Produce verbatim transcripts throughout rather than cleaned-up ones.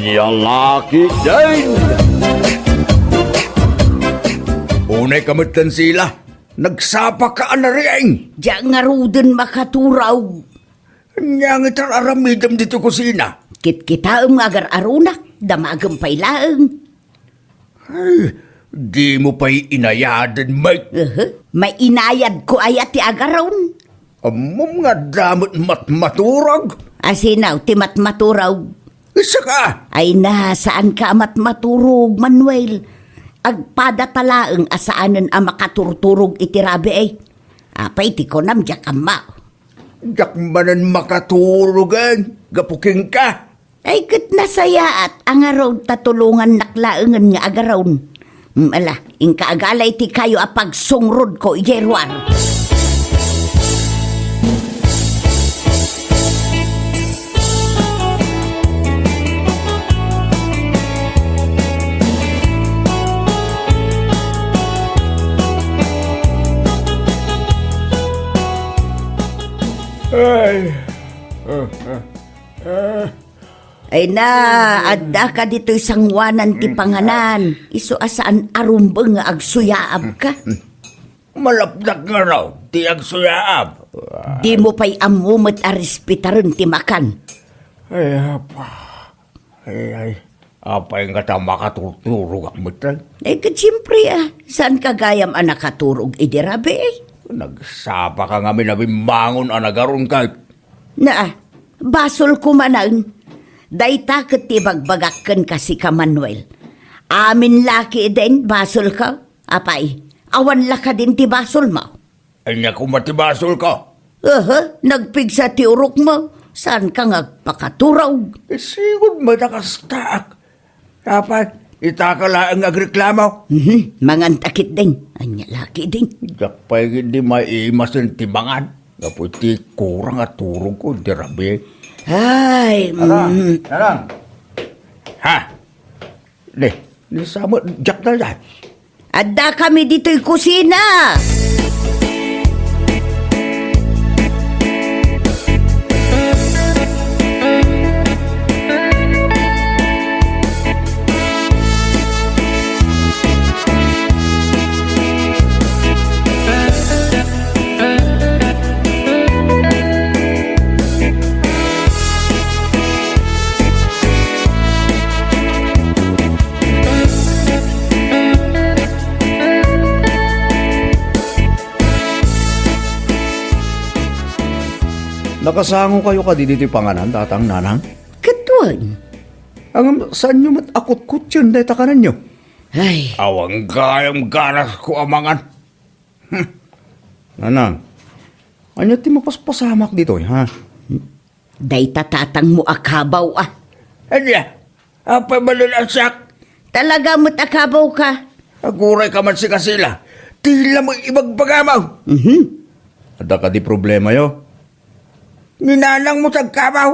Ania la ketdin? Unay ka met, Sila. Nagsapa ka a nariing. Diak ngaruden makaturog. Ania nga itar-aramidem ditoy kusina? Kitkitaem nga agar-arunak, damagem pay laeng. Ay, dimo pay inayaden, Mike. Aha. Mainayadko aya ti agaron? Ammom nga adda met matmaturog. Asino ti matmaturog? Sika! Ay na, saanka a matmaturog, Manuel. Agpadata laeng a saanen a makaturturog iti rabii. Apay ti kunam, diak ammo. Diak manen makaturogen, gapu kenka. Ay, ket nasayaat a ngarud ta tulongannak laengen nga agaron. Mm, ala, inka agala iti kayo a pagsungrodko idiay ruar. Ay. Ah, ah, ah. Ay na, addaka ditoy sangoanan ti panganan. Isu a saan a rumbeng nga agsuyaabka. Malapdak ngarud ti agsuyaab. Dimo pay ammo met a respetaren ti makan. Ay, apa. Ay, ay. Apay nga ta makaturturogak met, ay? Eh, ket siempre, ah, saanka gayam a nakaturog idi rabii? Nagsapaka ngamin a bimmangon a nagaronka. Naa, basolko manen. Dayta ket ti ibagbagak kenka, sika, Manuel. Amin la ketdin, basolko. Apay, awan la kadin ti basolmo? Ania koma ti basolko? Aha, nagpigsa ti urokmo. Saanka nga agpakaturog? Isigud met a kastaak. Dapat, itaka laeng nga agreklamo. Mhm, manganta ketdin. Ania la ketdin? Diak pay ketdi maimasen ti mangan. Gapu iti kurang a turogko idi rabii. Ay, Nanang, mm. Nanang. Ha? Di, di sa met, diak na dayta. Addakami ditoy kusina. Nakasangokayo kadi ditoy panganan, tatang, nanang? Ket wen. Ngem, saanyo met a kutkutien dayta kanenyo? Ay. Awan gayam ganasko a mangan. Hmm. Nanang, ania ti mapaspasamak ditoy, ha? Dayta tatangmo a kabaw, a. Ania? Apay, malul-asiak? Talaga met a kabawka. Agurayka man, sika, Sila. Ti la met ibagbagamo. Mhm. Adda kadi problemayo? Ni nanangmo ti agkabaw.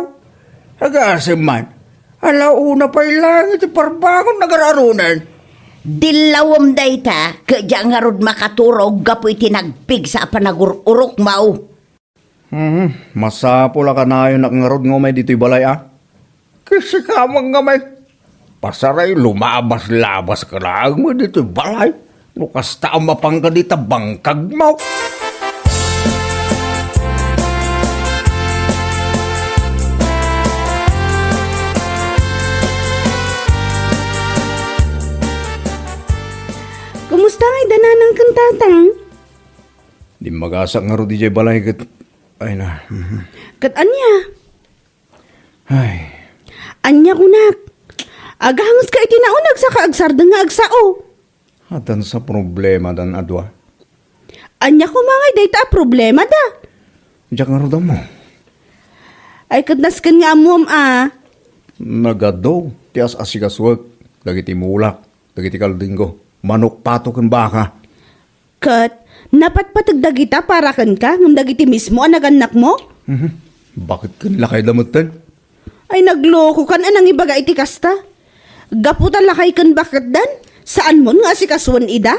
Agasem man. Alauna pay laeng iti parbangon nga agar-arunen. Dillawem dayta, ket diak ngarud makaturog gapu iti nagpigsa a panagur-urokmo. Mhm. Masapul a kanayonak ngarud nga umay ditoy balay, a? Ket sika met ngamin. Pasaray, lumabas-labaska laeng met ditoy balay. No kasta a mapanka dita bangkagmo. Kumusta ngay da nanang ken tatang? Dimmagasak ngarud idiay balay ket, ay na. Mhm. Ket ania? Ay. Ania kunak? Agangeska iti nauneg saka agsardeng nga agsao. Addan sa problemadan a dua. Ania koma ngay dayta a problemada? Diak ngarud ammo. Ay, ket nasken nga ammom a. Nagadu ti as-asikasuek dagiti mulak, dagiti kaldingko, manok, pato, ken baka. Ket napatpateg dagita para kenka ngem dagiti mismo a nagannakmo? Mhm. Baket ken lakayda metten? Ay, naglokokan a nangibaga iti kasta. Gapu ta lakay ken baketdan, saanmon nga asikasuen ida?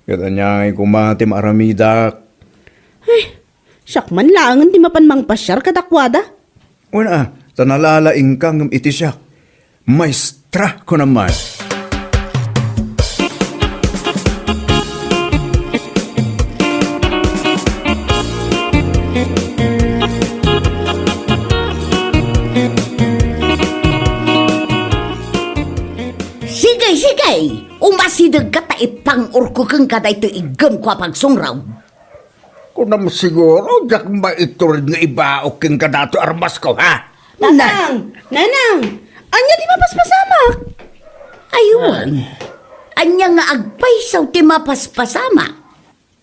Ket ania ngay koma ti maaramidak? Ay, siak man laengen ti mapan mangpasiar kadakuada. Wen a, ta nalalaingka ngem iti siak. Maestra ko naman. Sige, sige! Umasidegka ta ipang-urko kenka daytoy iggemko a pagsungraw. Kunam siguro, diak maitured nga ibaok kenka daytoy armasko, ha? Tatang! Nanang! Ania ti mapaspasamak? Ay, wen. Ania nga agpayso ti mapaspasamak?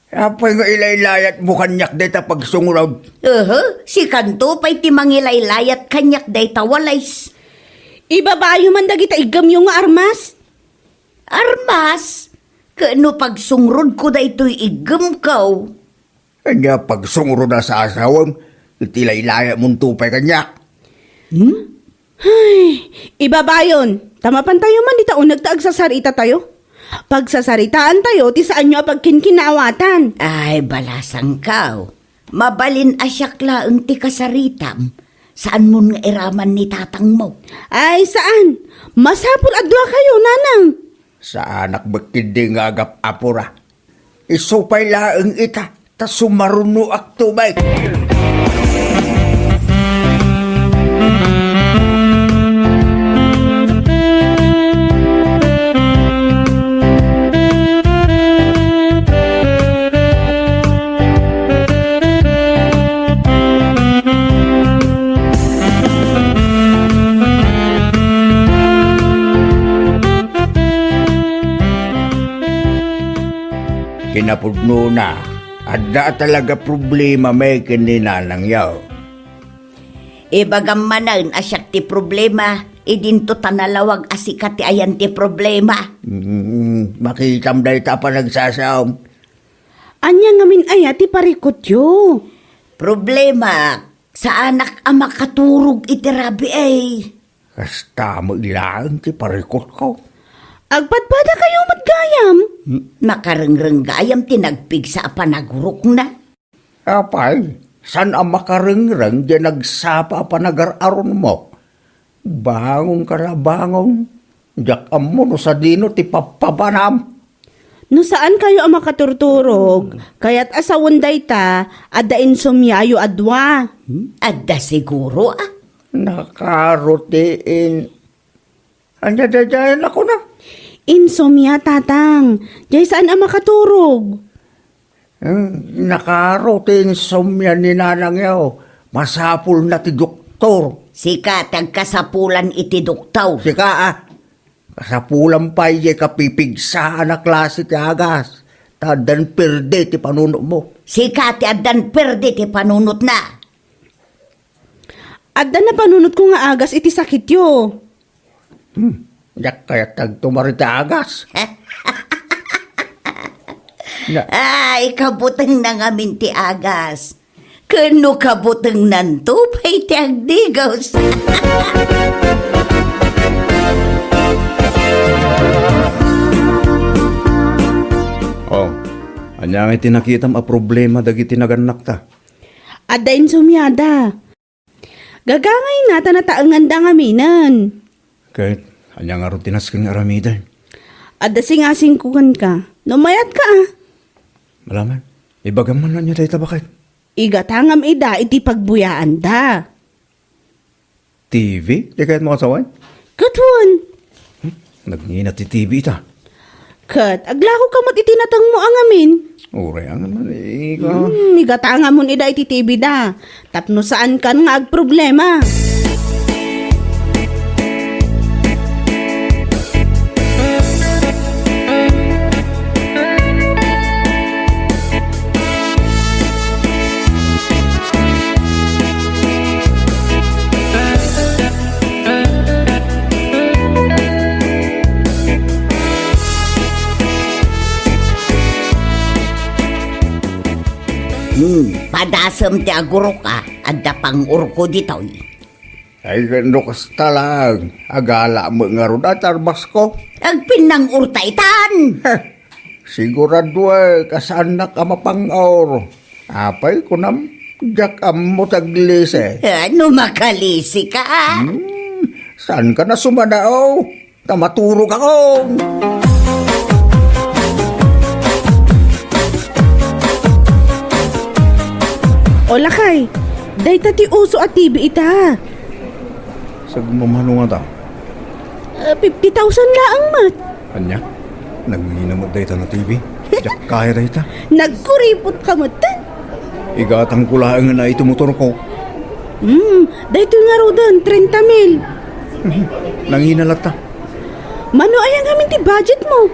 Apay nga ilaylayatmo kaniak dayta pagsungraw? Ehe, sikanto pay ti mangilaylayat kaniak dayta walis. Ibabayo man dagita iggemyo nga armas. Armas? Ket no pagsungrodko daytoy iggemko. Ania pagsungrod a sasawem, iti laylayatmonto pay kaniak? Hmm? Ay, ibabayon, ta mapantayo man dita uneg ta agsasaritatayo. Pagsasaritaantayo ti saanyo a pagkinkinaawatan. Ay, balasangkaw. Mabalin a siak laeng ti kasaritam. Saanmon nga iraman ni tatangmo? Ay, saan. Masapul a duakayo, nanang. Saanak met ketdi nga agap-apura. Isu pay laeng ita, ta sumarunoakto met. Kinapudnona, adda talaga problema met ken ni nanangyo. Ibagam manen a siak ti problema, idinto ta nalawag a sika ti ayan ti problema. Mm, makitam dayta a panagsasaom. Ania ngamin aya ti parikutyo? Problema, saanak a makaturog iti rabii. Kasta met laeng ti parikutko. Agpadpadakayo met gayam. Hmm? Makarengreng gayam ti nagpigsa a panagurokna. Apay, saan a makarengreng diay nagsapa a panagar-aronmo? Bangonka la, bangon. Diak ammo no sadino ti pappabanam. No saankayo a makaturturog, kayat a sawen dayta, adda insomiayo a dua. Hmm? Adda siguro, a? Nakaro ti in-, Ania daydiay a kunam? Insomnia, tatang. Diay saan a makaturog. Hmm, nakaro ti insomnia ni nanangyo. Masapulna ti doktor. Sika ti agkasapulan iti doktor. Sika, a. Kasapulan pay diay kapipigsaan a klase ti agas. Ta addan perdi ti panunotmo. Sika ti addan perdi ti panunotna. Adda napanunotko nga agas iti sakityo. Hmm, diak kayat ti agtumar iti agas. Na- Ay, kabutengna ngamin ti agas. Ken no kabutengnanto pay ti agdigos. Oh, ania ngay ti nakitam a problema dagiti nagannakta? Adda insomiada. Gagangayna ta nataenganda ngaminen. Ket ania ngarud ti nasken nga aramiden? Adda singasingko kenka. No mayatka, a. Malaman, ibagam man ania dayta, baket. Igatangam ida iti pagbuyaanda. T V? Di kayatmo a sawen? Ket wen. Hmm? Nagngina ti T V ita. Ket aglakokka met iti natengmo a ngamin. Uray, a ngamin, ika. Hmm, igatangamon ida iti T V da. Tapno saankan nga agproblema. Hmm, padasem ti agurok a, adda pang-urko ditoy. Ay, no kasta lang, agala met ngarud a ti armasko. Agpinnang-urta itan! Heh, sigurado a, kasaannak a mapang-or. Apay, kunam, diak ammo ti aglisi. Eh, no makalisi ka, a? Hmm, Saanka a sumanao? Ta maturogakon. O lakay, dayta ti uso a T V ita. Sagmamano ngata? Ah, fifty thousand laeng met. Ania? Nangina met dayta a T V? Diak kaya dayta. Nagkuripot ka met. Igatangko laeng iti motorko. Hmm, daytoy ngaruden, trenta mil. Nangina latta. Mano aya ngamin ti budget mo?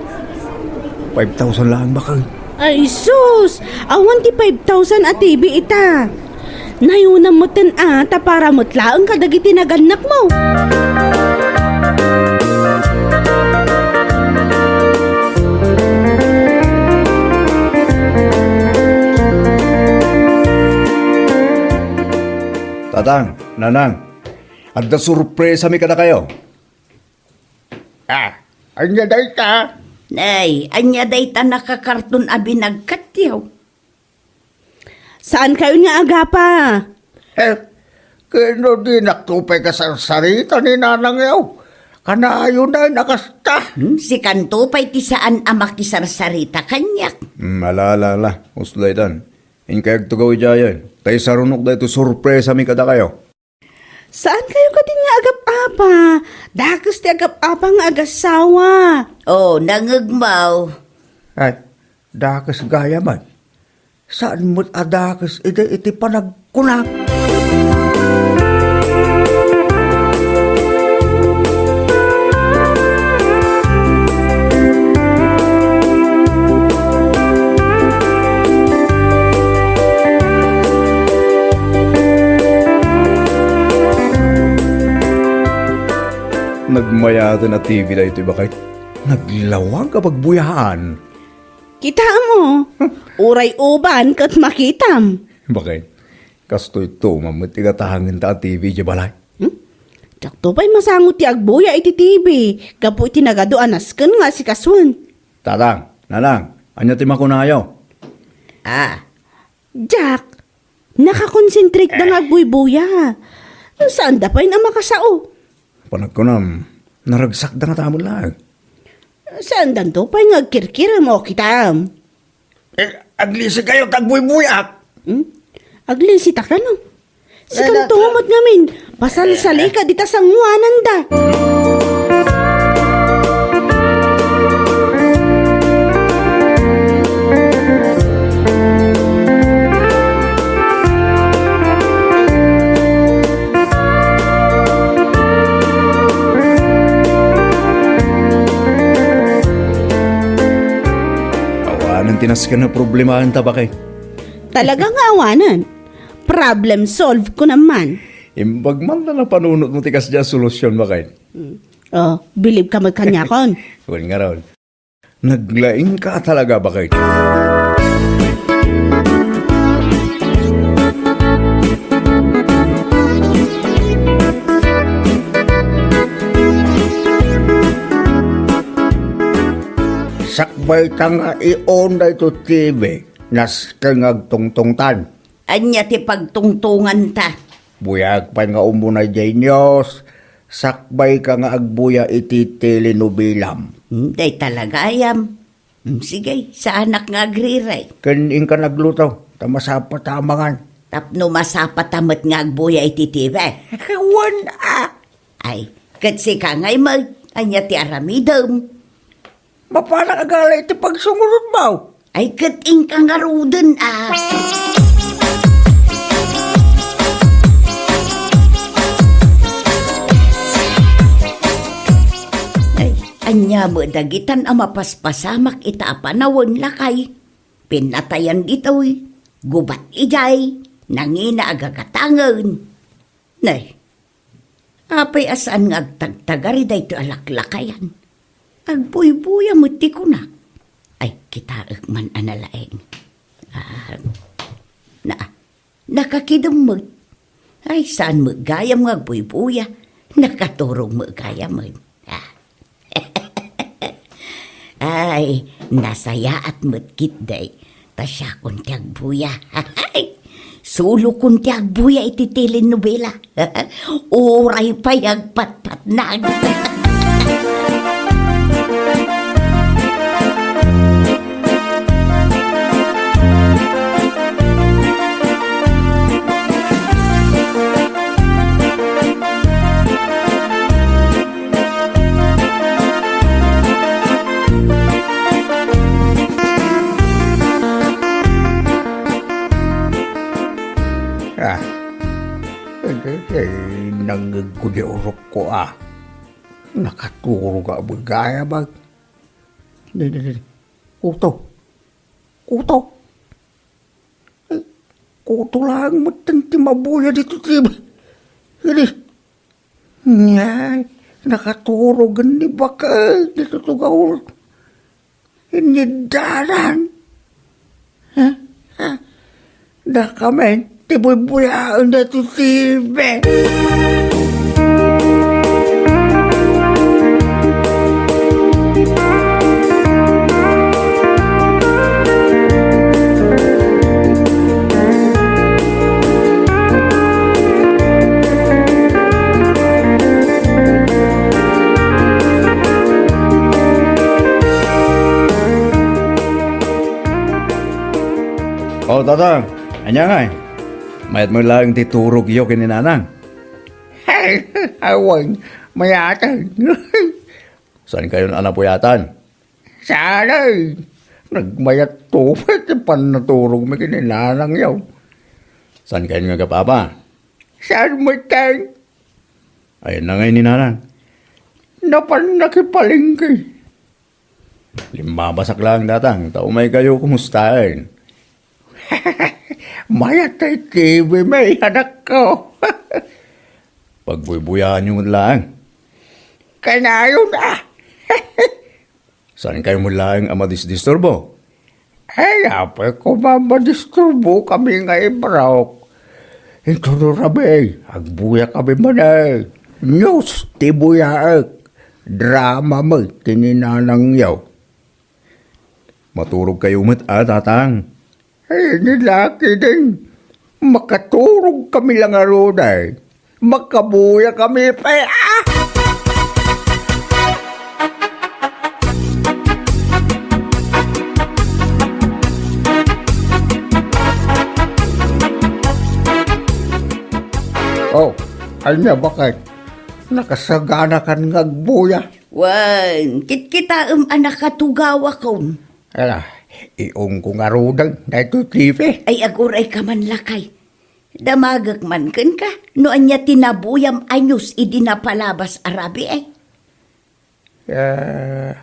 Five thousand laeng, bakay. Ay, sus! Awan ti five thousand a T V ita. Nayunam metten a, ta para met laeng kadagiti nagannakmo. Tatang, Nanang, adda sorpresami kadakayo. Ah, ania dayta? Nay, ania dayta nakakarton a binagkatyo? Saankayon nga agapa? Eh, ken no dinakto pay kasarsarita ni nanangyo? Kanayon a kasta. Hmm, sikanto pay ti saan a makisarsarita kaniak. Hmm, ala, ala, ala. Uslay tan. Inkayagto gawidiayen. Ta isarunok daytoy sorpresami kadakayo. Saankayo kadin nga agap-apa? Dakes ti agap-apa nga agasawa. Oh, nangegmaw. Ay, dakes gayam. Saan met a dakes idi iti panagkunak? Nagmayaten a T V daytoy, bakay. Naglawag a pagbuyaan. Kitaem, o. Uray uban ket makitam. Bakay. Kastoy to, mammet ti gatangenta a T V idiay balay. Hmm? Diakto pay masango ti agbuya iti T V, gapu iti nagadu a nasken nga asikasuen. Tatang, Nanang, ania ti makunayo? Ah. Jack, nakakonsentrate da nga agbuybuya. Saanda pay a makasao. Panagkunam, naragsakda nga tamon laeng. Saandanto pay nga agkirkirem, o kitam? Eh, aglisikayo ta agbuybuyak. Hmm? Aglisita kano? Sikanto met ngamin, pasalsalika dita sanguananda. Awanen ti nasken a problemaen ta, bakay. Talaga nga awanen. Problem solved ko naman. Imbag man ta napanunot mo ti kasdiay a solusyon, bakay. Mm. Oh, bilib ka met kaniakon. Wen ngarud. Naglaing ka talaga, bakit? Sakbay ta nga i-on daytoy T V, nasken nga agtungtungtan. Ania ti pagtungtonganta? Buyaak pay nga umuna idiay news, sakbay ka nga agbuya iti telenovelam. Hmm, dayta la gayam. Hmm, sige, saanak nga agriray. Ken inka nagluto, ta masapata a mangan. Tapno masapata met nga agbuya iti T V. Wen a. Ay, ket sika ngay met, ania ti aramidem? Mapanak agala iti pagsungurotmo. Ay, ket inka ngaruden a. Ay, ania met dagitan a mapaspasamak ita a panawen, lakay? Pinatayan ditoy, gubat idiay, nangina a gagatangen. Nay, apay a saan nga agtagtagari daytoy a laklakayan? Agbuybuya met ti kunak. Ay, kitaek man a nalaeng. Ah, na, nakakidem met. Ay, saan met gayam nga agbuybuya? Nakaturog met gayam met. Ah. Ay, nasayaat met ketdi. Ta siakon ti agbuya. Ay, Sulokon ti agbuya iti telenovela. Uray pay agpatpatnag. Ah, kay nangngegko di urokko, ah. Nakaturog a bagay, abag. Di, di, di. Kuto. Kuto. Ay, kuto laeng metten ti mabuya dito ti, di. Ngay, nakaturogen ni bakay dito tugaw. Iniddanan. Ha? Ha? Dakamen, ti buybuyaen dito ti T V. O, Tatang, ania ngay? Mayat met laeng ti turogyo ken ni Nanang. Awan, mayatan. Saan kayon a napuyatan? Saan ay? Nagmayat to pay ti pannaturogmi ken ni Nanangyo. Saan kayon nga agapapa? Saan metten? Ayan na ngay ni Nanang. Napan nakipalengke. Limmabasak lang, Tatang, ta umay kayo kumustaen. Mayat tay T V may, anakko. Pagbuybuyaanyo met laeng. Kanayon, ah. Saan kayo met laeng a madisdisturbo? Ay, apay koma madisturbo kami nga ibraok. Intono rabi, agbuya kami man ay. News ti buyaek. Drama met ti ni Nanangyo. Maturog kayo met a, Tatang. Ay, ni Lucky din. Makaturog kami lang arunay. Makabuya kami pay. Ah! Oh, ania, bakit? Nakasaganakan nga agbuya. Wen, kitkitaem a nakatugawakon. Ala, iungko ngaruden daytoy T V. Ay, aguray ka man, lakay. Damagek man kenka, no ania ti nabuyam a news idi napalabas a rabii. Ah,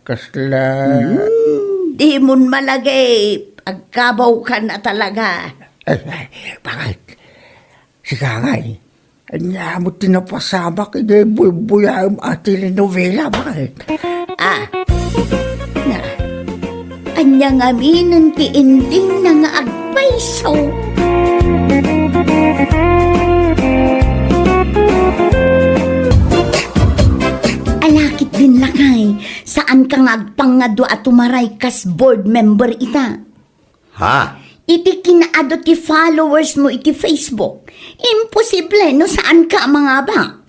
kasla. Hmm, dimon malagip. Agkabawkan a talaga. Ay, ay, bakit? Sika ngay, ania met ti napasamak idiay buybuyaem a telenovela, bakit? Ah, na, ania ngaminen ti endingna nga agpayso? Ala ketdin, lakay, saanka nga agpangngadua a tumaray kas board member ita. Ha? Iti kinaadu ti followers mo iti Facebook, imposible no saanka a mangabak.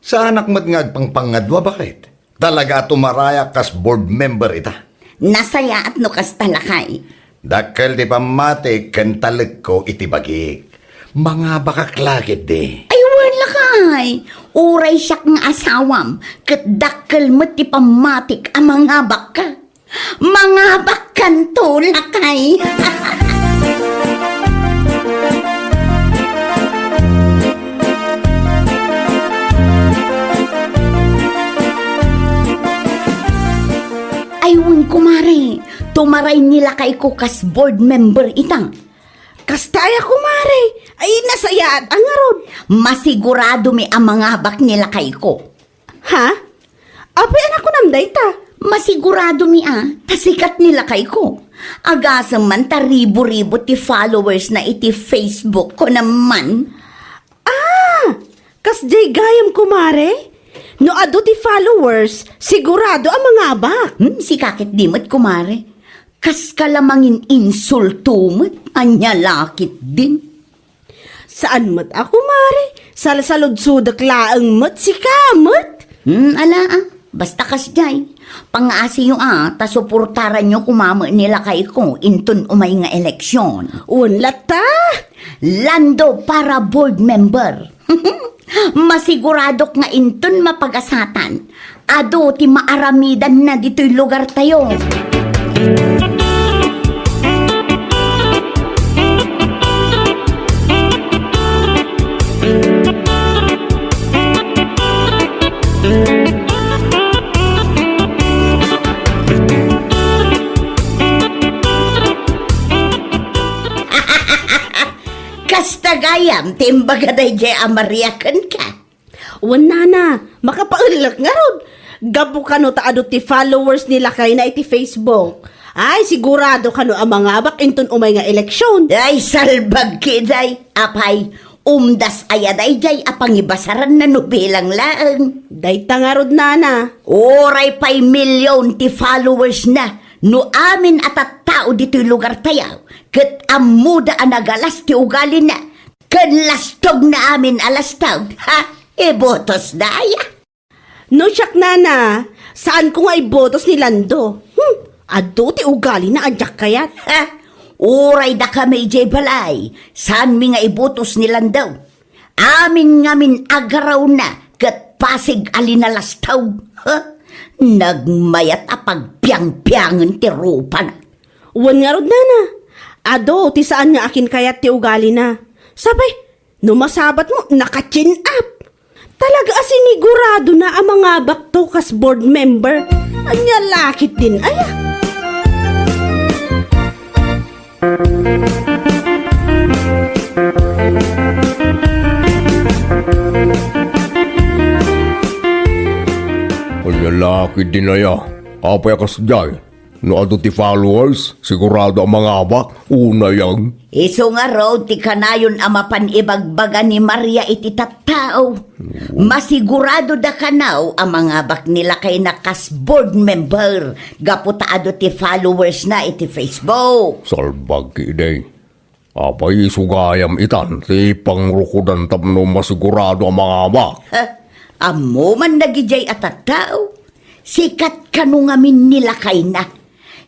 Saanak met nga agpangpangngadua, bakit? Talaga a tumarayak kas board member ita. Nasayaat no kasta, lakay. Dakkel ti pammatik ken talekko iti bagik. Mangabakak la ketdi. Ay, wen, lakay. Uray siak nga asawam, ket dakkel met ti pammatik a mangabakka. Mangabakkanto, lakay. Ay, wen, kumare, tumaray ni lakayko kas board member ita. Kasta aya, kumare? Ay, nasayaat a ngarud. Masiguradomi a mangabak ni lakayko. Ha? Apay a nakunam dayta? Masiguradomi a, ta sikat ni lakayko. Agasem man ta ribu-ribu ti followers na iti Facebook ko naman. Ah! Kasdiay gayam, kumare? No adu ti followers, sigurado a mangabak. Hmm, sika ketdi met, kumare. Kaska la mangin-insulto met, ania la ketdin? Saan met a, kumare, salsaludsodek laeng met, sika met. Hmm, ala, ah. Basta kasdiay, pangaasiyo, ah, ta suportaranyo koma met ni lakayko inton umay nga eleksion. Wen latta! Lando para board member. Masiguradok nga inton mapagasatan, adu ti maaramidanna ditoy lugartayo. Kasta gayam ti imbaga daydiay a Maria kenka. Wen, nana, makapaellek ngarud. Gapu kano ta adu ti followers ni lakayna iti Facebook. Ay, sigurado kano a mangabak inton umay nga eleksyon. Ay, salbag ketdi, apay, umdas aya daydiay a pangibasaranna no bilang laeng. Dayta ngarud, nana. Uray pay million ti followers na, no amin a tattao ditoy lugartayo, ket ammoda a nagalas ti ugalina. Ken lastogna amin a lastog, ha? Ibotosda aya? No siak, nana, saanko nga ibotos ni Lando. Hmm, adu ti ugalina a diak kayat. Ha? Uray dakami idiay balay, saanmi nga ibotos ni Lando. Amin ngamin agarawna ket pasig a linalastog. Ha? Nagmayat a pagpiangpiangen ti rupana. Wen ngarud, nana, adu ti saan nga akinkayat ti ugalina. Sapay, no masabatmo, naka-chin up. Talaga a siniguradona a mangabakto kas board member. Ania la ketdin aya? Ania la ketdin aya? Apay a kasdiay? No adu ti followers, sigurado a mangabak, unay ang. Isu ngarud ti kanayon a mapan ibagbaga ni Maria iti tattao. Masiguradoda kano a mangabak ni lakayna kas board member gapu ta adu ti followers na iti Facebook. Salbag ketdi. Apay isu gayam itan ti pangrukodan tapno masigurado a mangabak? Ha? Ammo man dagidiay a tattao? Sikat kano ngamin ni lakayna.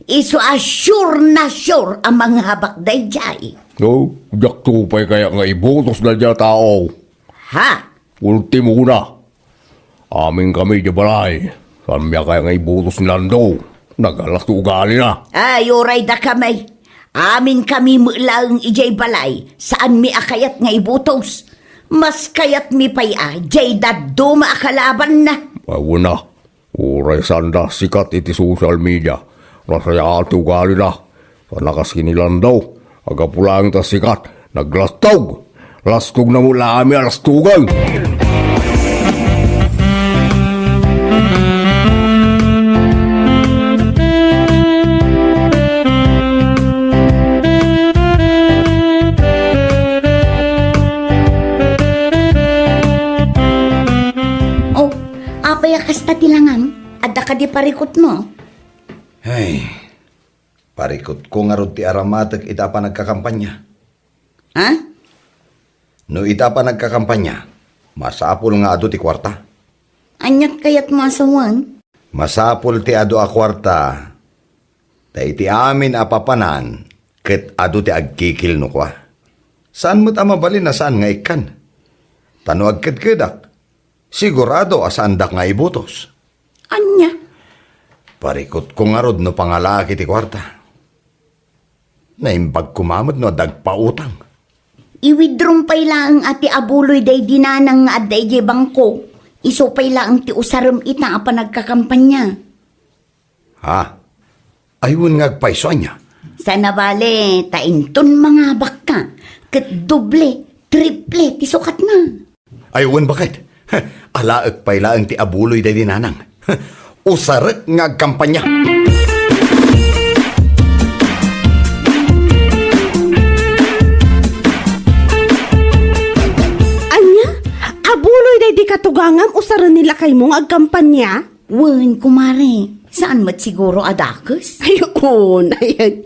Isu a sure na sure a mangabak daydiay. No, diakto pay kayat nga ibotos daydiay a tao. Ha? Ultimona. Aminkami idiay balay. Saanmi a kayat nga ibotos ni Lando. Nagalas ti ugalina. Ay, uray dakami. Aminkami met laeng idiay balay. Saanmi a kayat nga ibotos. Mas kayatmi pay a diay dadduma a kalabanna. Ay, wen a. Uray saanda sikat iti social media, nasayaan ti ugalina. Sana kas ken ni Lando, a gapu laeng ta sikat, naglastog. Lastogna met laeng a lastogen. Oh, apay a kasta ti langang? Adda kadi parikutmo? Ay, parikutko ngarud ti aramatek ita a panagkakampanya. Ha? No ita a panagkakampanya, masapul nga adu ti kuarta. Aniat kayatmo a sawen? Masapul ti adu a kuarta, ta iti amin a papanan ket adu ti agkikil no kua. Saan met a mabalin a saan nga ikkan. Ta no agkedkedak, sigurado a saandak nga ibotos. Ania? Parikutko ngarud no pangalaak iti kuarta. Naimbag koma met no adda agpautang. I-withdraw pay laeng a ti abuloy daydi nanang nga adda idiay bangko. Isu pay laeng ti usarem ita a panagkakampanya. Ha? Ay, wen nga agpayso ania? Sana bale, ta inton mangabakka, ket doble, triple ti sukatna. Ay, wen baket. Alaek pay laeng ti abuloy daydi nanang. Usarek nga agkampanya. Ania? Abuloy daydi katugangam usaren ni lakaymo nga agkampanya? Wen, kumare. Saan met siguro a dakes? Ay, oo, nayan.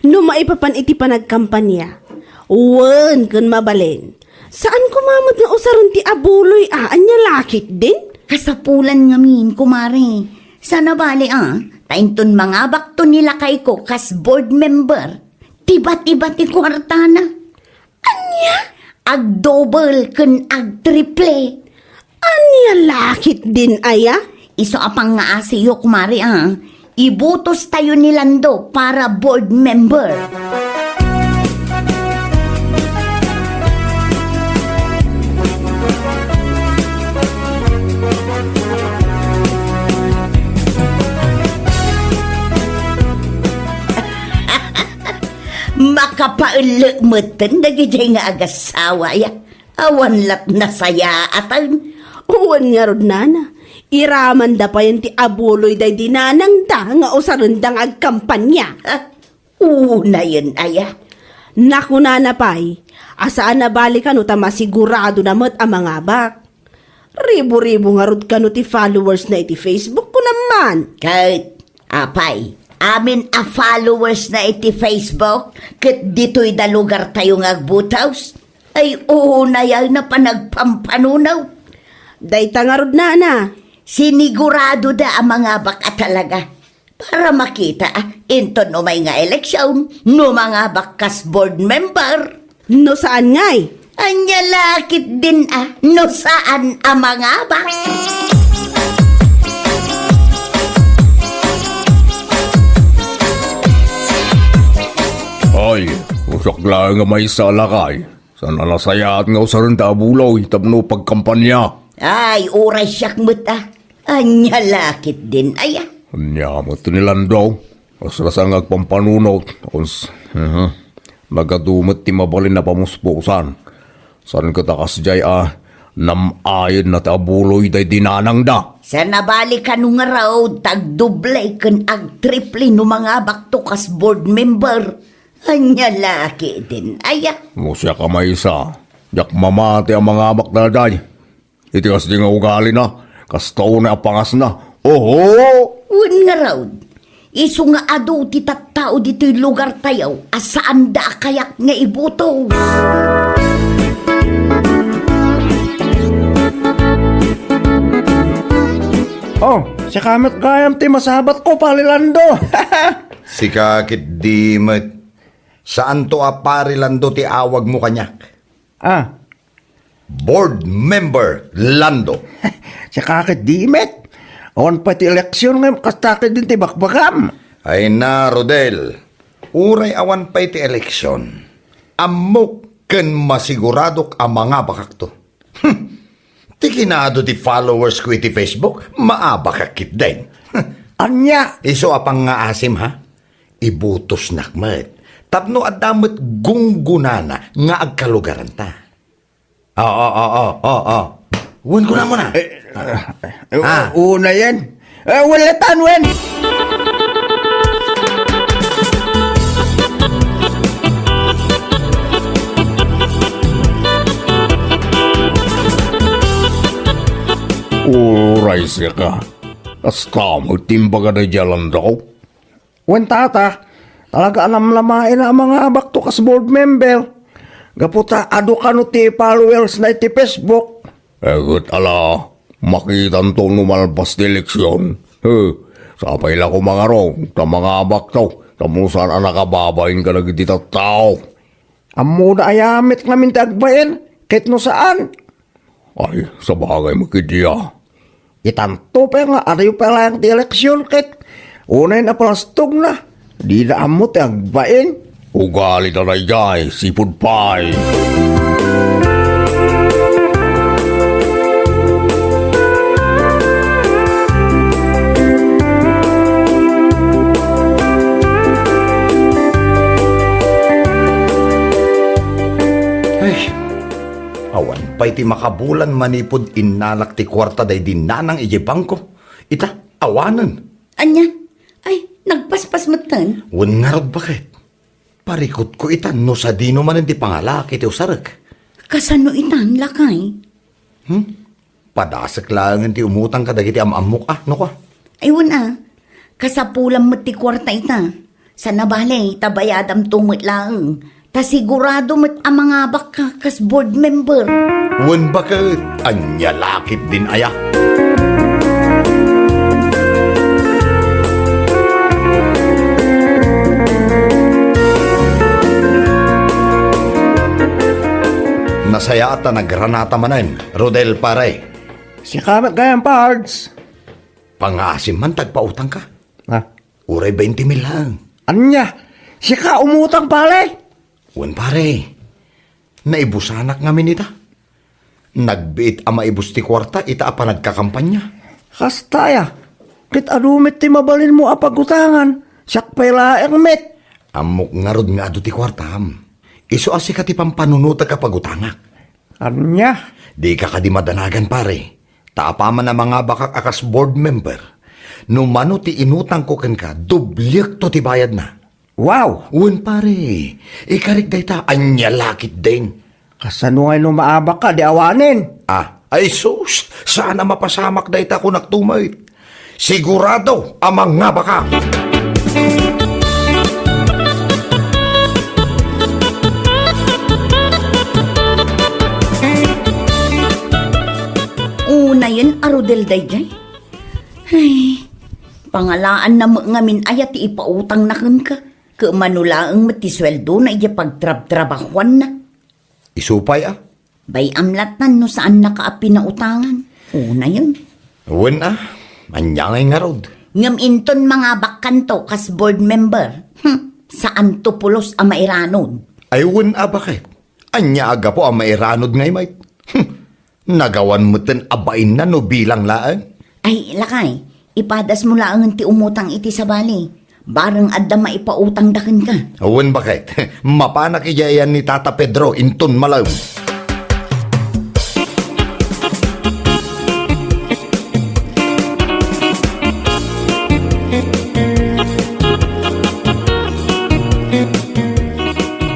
No maipapan iti panagkampanya, wen ken mabalin. Saan koma met nga usaren ti abuloy a, ania la ketdin? Kasapulan ngamin, kumare. Saan a bali a, ta inton mangabakto ni lakayko kas board member, tibat-ibat ti kuartana. Ania? Agdouble ken agtriple. Ania la ketdin aya? Isu a pangngaasiyo, kumare, a. Ibutos tayo ni Lando para board member. Makapaellek metten dagijay nga agasawa, ya. Awan lat nasayaatan. Wen ngarud, nana, iramanda payen ti abuloy daydi nanangda nga usarenda nga agkampanya. Ha? Unayen aya? Nakunana pay a saan a bali kano ta masiguradona met a mangabak. Ribu-ribu ngarud kano ti followers na iti Facebook, kunam man. Ket, apay, amin a followers na iti Facebook, ket ditoy da lugar tayo nga agbutos? Ay, unayen a panagpampanuno. Dayta ngarud, nana. Sinigurado da a mangabak a talaga. Para makita, ah, inton umay nga eleksyon, no mangabak kas board member. No saan ngay? Ania la ketdin, ah, no saan a mangabak. Ay, usak laeng a maysa a lakay. Saan a nasayaat nga usaren ta abuloy tapno pagkampanya? Ay, uray siak met, ah. Ania la ketdin aya? Ania met ni Lando? Kasla saan nga agpampanunot. Uns, mhm. Nagadu met ti mabalin a pamuspusan. Saan ket a kasdiay a nam-ayen na ti abuloy daydi nanangda. Saan a bali kano ngarud ta agdoble ken agtriple no mangabakto kas board member? Ania la ketdin aya? No siak a maysa, diak mamati a mangabak daydiay. Iti kasdi nga ugalina, kasta unay a pangasna. Oho! Wen ngarud, isu nga adu ti tattao ditoy lugar tayo a saanda a kayak nga ibutos. Oh, sika met gayam ti masabatko, Pari Lando. Sika ketdi met. Saanto a Pari Lando ti awagmo kaniak. Ah. Board Member Lando. Sika ketdi met. Awan pay ti eleksyon ngem kasta ketdin ti bakbakam. Ay na, Rodel. Uray awan pay ti eleksyon, ammok ken masiguradok a mangabakakto. Ti kinado ti followers ko iti Facebook, maabakak ketdin. Ania? Isu a pangngaasim, ha? Ibutosnak met tapno adda met gunggonana nga agkalugaranta. Oo, oo, oo, oo. Wen, kunam na. Eh, eh, Ah. Unayen. Eh, wen latta, wen. Uray sika. Kasta met ti imbaga daydiay a Lando. Wen, tata, talaga a namnamaen a mangabakto kas board member. Gapu ta adu kano ti followers na iti Facebook. Eh, ket ala, makitanto no malpas ti eleksyon. He, sapay la koma ngarud ta mangabakto, tapno saan a nakababain kadagiti tattao. Ammona aya met ngamin ti agbain, ket no saan? Ay, sabagay met ketdi a. Itanto pay nga adayo pay laeng ti eleksyon ket unay napalastogna, dida ammo ti agbain. Ugalida daydiay, sipud pay. Ay, awan pay ti makabulan manipud innalak ti kuarta daydi nanang idiay bangko. Ita, awanen. Ania? Ay, nagpaspas metten. Wen ngarud, baket. Parikutko itan no sadino manen ti pangalaak iti usarek. Kasano itan, lakay? Hmm? Padasek laengen ti umutang kadagiti am-ammok, a, no kua? Ay, wen a. Kasapulam met ti kuarta ita. Sana bale, ta bayadamto met laeng. Ta sigurado met a mangabakka kas board member. Wen baket, ania la ketdin aya? Nasayaat ta nagranata manen, Rodel pare. Sika met gayam, Pards. Pangaasim man ta agpautangka. Ah. Uray twenty mil laeng. Ania? Sika umutang, pare? Wen, pare. Naibusanak ngamin ita. Nagbiit a maibus ti kuarta ita a panagkakampanya. Kasta aya. Ket adu met ti mabalinmo a pagutangan. Siak pay laeng met. Ammok ngarud nga adu ti kuartam. Isu a sika ti pampanunotek a pagutangak. Ania? Dika kadi madanagan, pare. Ta apaman a mangabakak a kas board member, no mano ti inutangko kenka, dobliekto ti bayadna. Wow! Wen, pare, ikarik dayta, ania la ketdin? Kasano ngay no maabakka, di awanen? Ah, ay sus, saan a mapasamak dayta, kunakto met. Sigurado a mangabakak. Unayen a Rodel daydiay. Ay, pangalaanna met ngamin aya ti ipautangna kenka. Ket mano laeng met ti sueldona idiay pagtrabtrabahuanna. Isu pay a? Bay-am lattan no saannaka a pinautangan. Unayen. Wen a, ania ngay ngarud? Ngem inton mangabakkanto kas board member, hmm, saanto pulos a mairanod. Ay wen a, baket? Ania a gapu a mairanod ngay met? Hmm, nagawan metten a bainna no bilang laeng. Ay, lakay, ipadasmo laengen ti umutang iti sabali. Bareng adda maipautangda kenka. Wen, baket? Mapanak idiay ayan ni Tata Pedro inton malem.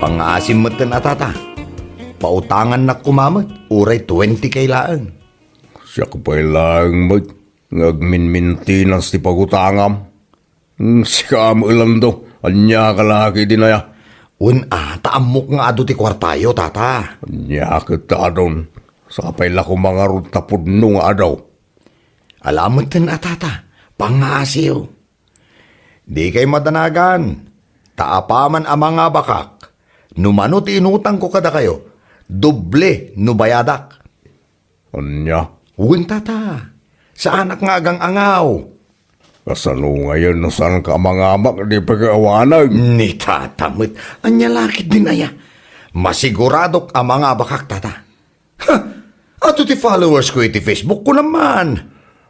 Pangaasim metten a, Tata. Pautangannak koma met, uray twenty K laeng. Siak pay laeng met nga agminmintinas ti pagutangam. Hmm, sika met, Lando, ania ka la ketdin aya? Wen a, ta ammok nga adu ti kuartayo, Tata. Ania ket ta adun? Sapay la koma ngarud ta pudno nga adu. Ala metten a, Tata, pangaasiyo. Dikay madanagan, ta apaman a mangabakak, no mano ti inutangko kadakayo, doble no bayadak. Ania? Wen, Tata. Saanak nga agang-angaw. Kasano ngayen no saanka a mangabak, di pay awanen? Ni Tata met. Ania la ketdin aya? Masiguradok a mangabakak, Tata. Ha! Adu ti followers ko iti Facebook, kunam man.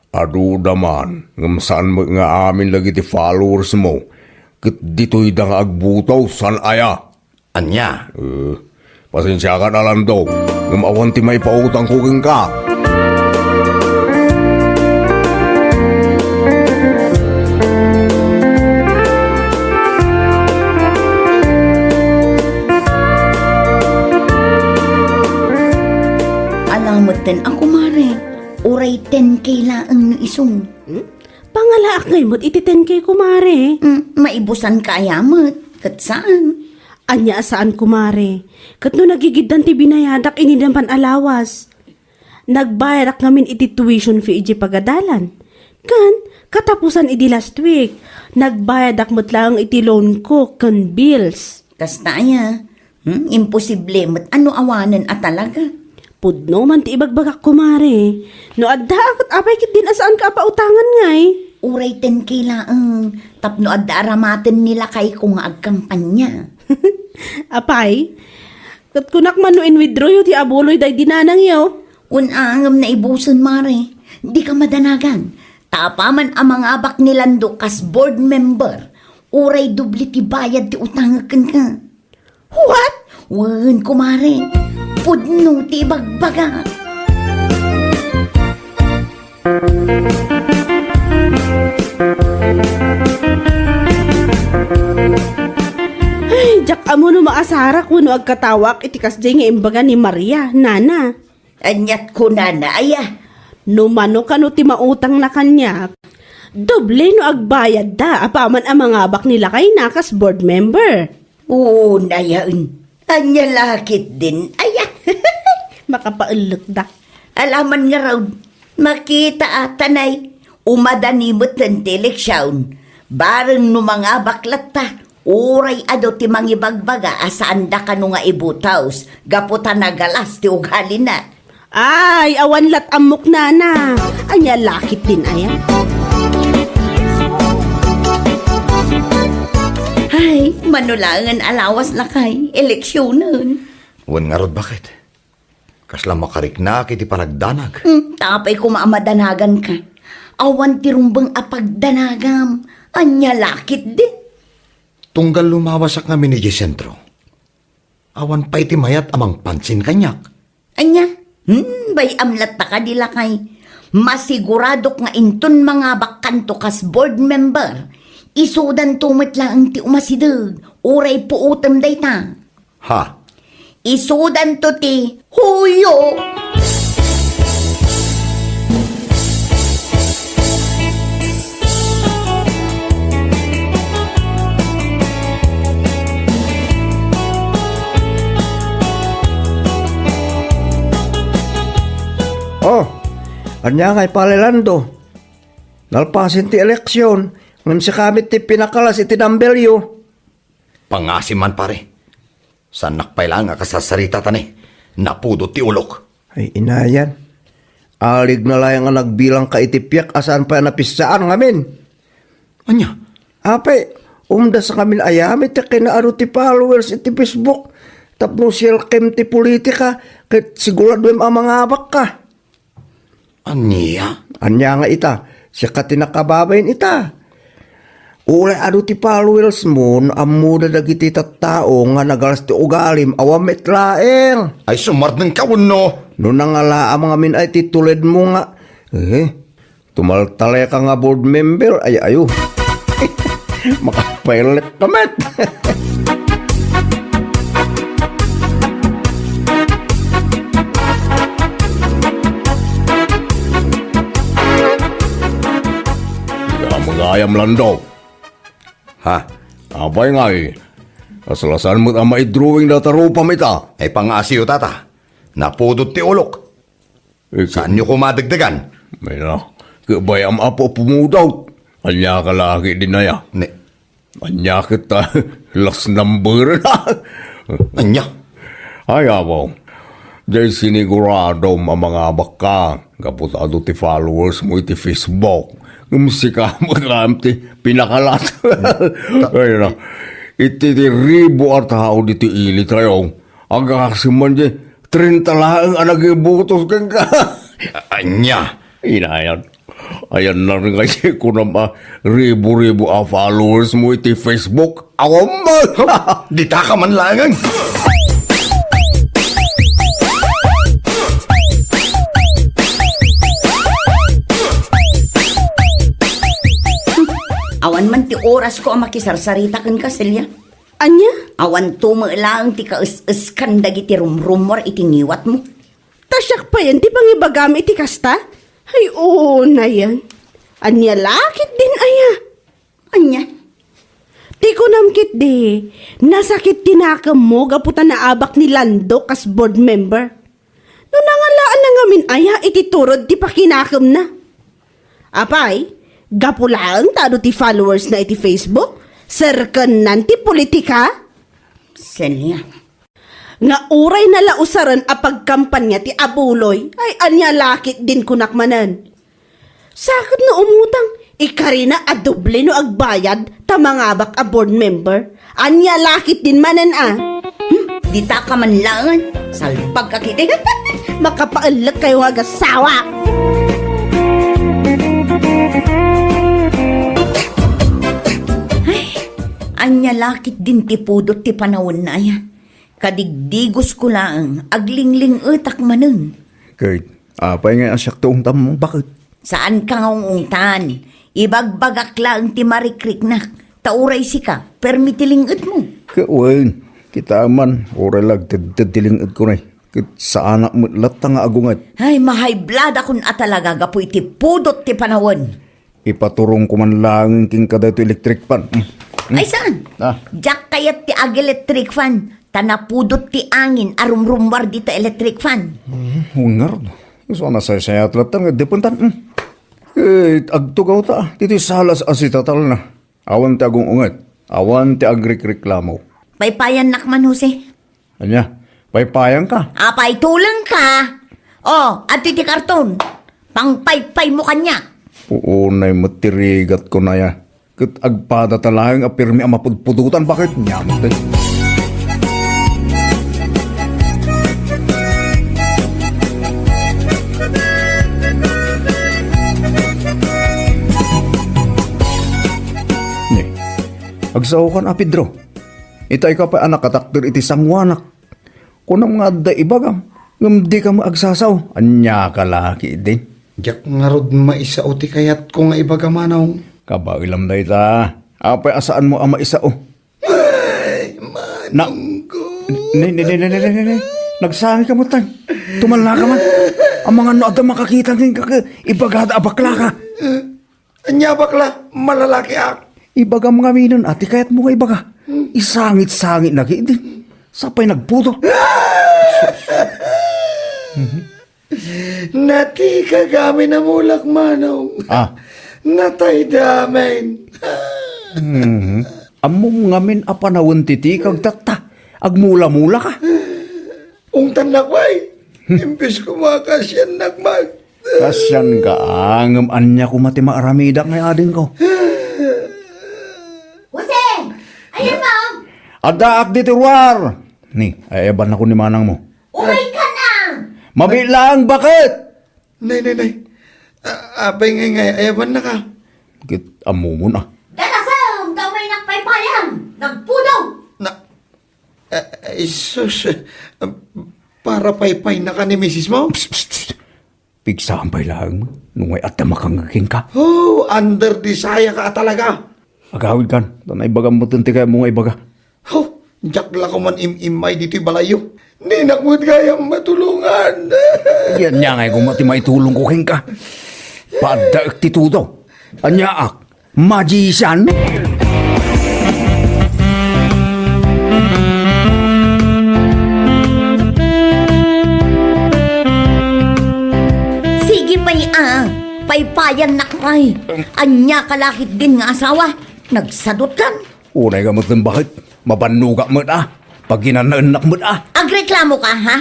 Aduda man, ngem saan met nga amin dagiti followers mo. Ket ditoyda nga agbuto, saan aya? Ania? Eh, pasensiakan a, Lando, ngem awan ti maipautangko kenka. Ala metten a, kumare, uray ten K laeng no isu. Hmm? Pangalaak ngay met iti ten K, kumare. Hmm, maibusanka aya met, ket saan? Ania a saan, kumare? Ket no nagigiddan ti binayadak idi napan a lawas. Nagbayadak ngamin iti tuition fee idiay pagadalan. Ken, katapusan idi last week, nagbayadak met laeng iti loan ko ken bills. Kasta aya? Hmm, imposible met a no awanen a talaga. Pudno man ti ibagbagak, kumare. No adda, ket apay ketdin a saanka a pautangan ngay? Uray ten K laeng, tapno adda aramaten ni lakayko nga agkampanya. Apay? Ket kunak man no in-withdraw yo ti abuloy daydi nanangyo. Wen a, ngem naibusen, mare. Dika madanagan. Ta apaman a mangabak ni Lando kas board member, uray doble ti bayad ti utangek kenka. What? Wen, kumare. Pudno ti ibagbaga. Ay, diak ammo no maasarak wenno agkatawaak iti kasdiay nga imbaga ni Maria, nana. Aniat kunana aya? No mano kano ti mautangna kaniak, Doble no agbayadda apaman a mangabak ni lakayna kas board member. Unayen. Ania la ketdin aya? Makapaellekda. Alaman ngarud, makita a tanay, umadani metten ti eleksion. Bareng no mangabak latta, uray adu ti mangibagbaga a saanda kano nga ibutos gapu ta nagalas ti ugalina. Ay, awan lat ammok nana. Ania la ketdin aya? Ay, mano laengen a lawas lakay, eleksionen. Wen ngarud, baket? Kasla makariknak iti panagdanag. Hmm, ta apay koma a madanaganka. Awan ti rumbeng a pagdanagam. Ania la ketdin? Tunggal lumawasak ngamin idiay sentro, awan pay ti mayat a mangpansin kaniak. Ania? Hmm, bay-am latta kadi lakay. Masiguradok nga inton mangabakkanto kas board member, isudanto met laeng ti umasideg, uray puotem dayta. Ha? Isudanto ti huyo. Oh, ania ngay pay, Lando? Nalpasen ti eleksion, ngem sika met ti pinakalas iti numberyo. Pangngaasim man, pare. Saannak pay laeng a kasarsarita ta ne, napudot ti ulok. Ay, inayan. Aligna laeng a nagbilangka iti piak a saan pay a napissaan ngamin. Ania? Apay, umdas ngamin aya met ti kinaadu ti followers iti Facebook tapno sielkem ti politika ket siguraduem a mangabakka. Ania? Ania nga ita, sika ti nakababain ita. Uray adu ti followers mo, no ammoda dagiti tattao nga nagalas ti ugalim, awan met laeng. Ay, sumardengka wenno? No nangalaam ngamin ay ti tuledmo nga, eh, tumaltaleka nga board member, ay ayo. Makapailek ka met. Ania nga gayam, Lando? Ha? Apay ngay, kasla saan met a maidrawing data rupam ita? Ay, pangngaasim, tata. Napudot ti ulok. Saanyo koma dagdagan? Mayna, ket bay-am a pumudot. Ania ka la ketdin aya? Ne. Ania ket ta, last number na. Ania? Ay, apo. Diay siniguradom a mangabakka. Gapu ta adu ti followers mo iti Facebook. Ngem sika met ti pinakalas. Ay, na. Iti ti ribu a tao diti ili tayo. Agasem man di, trenta laeng a nagibutos kenka. Ania? Inayan. Ayan na rin kasi kunam a ribu-ribu a followers mo iti Facebook. Awan man. Dita ka man laengen. Awan man ti oras ko a makisarsarita kenka, Celia. Ania? Awan to met laeng ti kaes-eskan dagiti rumrumor iti ngiwatmo. Ta siak payen ti pangibagam iti kasta? Ay, unayen. Ania la ketdin aya? Ania? Ti kunam ketdi, nasakit ti nakemmo gapu ta naabak ni Lando kas board member. No nangalaanna ngamin aya iti turod ti pakinakemna? Apay, gapu laeng ta adu ti followers na iti Facebook, serkennan ti politika? Celia. Nga uray nalausaren a pagkampanya ti abuloy, ay ania la ketdin kunak manen. Sa ket no umutang, ikarina a doble no agbayad ta mangabak a board member. Ania la ketdin manen a? Hmm, dita ka man laengen. Salbag ka ketdi. Makapaellek kayo nga agasawa. Ay, ania la ketdin ti pudot ti panawen na aya? Kadigdigos ko laeng, aglingling-etak manen. Ket apay nga siak ti ungtanmo, baket? Saanka nga ung-ungtan. Ibagbagak laeng ti marikriknak. Ta uray sika, permi ti ling-etmo. Ket wen, kita man, uray la agtedted ti ling-etko ne. Ket saanak met latta nga agunget. Ay, mahayblad akon a talaga gapu iti pudot ti panawen. Ipaturongko man laeng kenka daytoy electric fan. Mm. Mm. Ay, saan? Ah. Diak kayat ti ag-electric fan. Ta napudot ti angin a rumrummuar dita electric fan. Mm, ngarud. Isu a nasaysayat latta nga depentan. Mm. Eh, agtugawta, ah. Ditoy salas a sitatalna. Awan ti agung-unget. Awan ti agrikreklamo. Paypayannak man, Jose. Ania? Paypayanka? Apay, tulengka? Oh, adtoy ti karton. Pangpaypaymo kaniak. Puonay met ti rigatko, Nay, a. Ket agpadata laeng a pirmi a mapudpudotan, baket? Ania met, eh. Ni, agsaokan a, Pedro. Itay ka pay a nakatakder iti sangoanak. Kunam nga adda ibagam, ngem dika met agsasao. Ania ka la ketdin? Diak ngarud maisao ti kayatko nga ibaga, Manong. Kabaelam dayta. Apay a saanmo a maisao? Ay, Na-, Manongko. Ne, ne, ne, ne, ne, ne, ne, ne. Nagsangika met, tay. Tumallaka man. Amangan no adda makakita kenka, ibagada a baklaka. Ania, bakla? Malalakiak. Ibagam ngaminen a ti kayatmo nga ibaga. Isangit-sangitna ketdin. Sapay nagpudot. Natikag amin a mulak, Manong. Ah. Natayda amin. Mhm. Ammom ngamin a panawen ti tikag tatta. Agmula-mula ka. Ungtannak pay. Imbes koma kasiannak man. Kasianka, ngem ania koma ti maaramidak nga adingko? Jose! Ayan mo! Addaak ditoy ruar! Ni, ay-ayabannakon ni manangmo. Umay ka na! Mabiit laeng, baket! Nay, nay, nay. A-, apay ngay, ngay, ayabannaka? Ket ammomon, ah. Dalasem, ta umaynak paypayan! Nagpudot! Na, Eh, eh, sus, eh, para paypaynaka ni misismo? Psst, psst, psst. Pigsam pay laeng, no ngay adda makangngeg kenka. Oh, under the saya ka talaga. Agawidkan, ta naibagam met ti kayatmo nga ibaga. Oh, diak la koman im-immay ditoy balayyo. Dinak met gayam matulongan. Ania ngay koma ti maitulongko kenka. Paaddaek ti tudo. Aniaak. Magician? Sige pay a, paypayannak pay. Ania ka la ketdin nga asawa? Nagsadutkan? Unay ka met, baket. Mabannogak met a. Paginanaennak met a. Agreklamo ka, ha?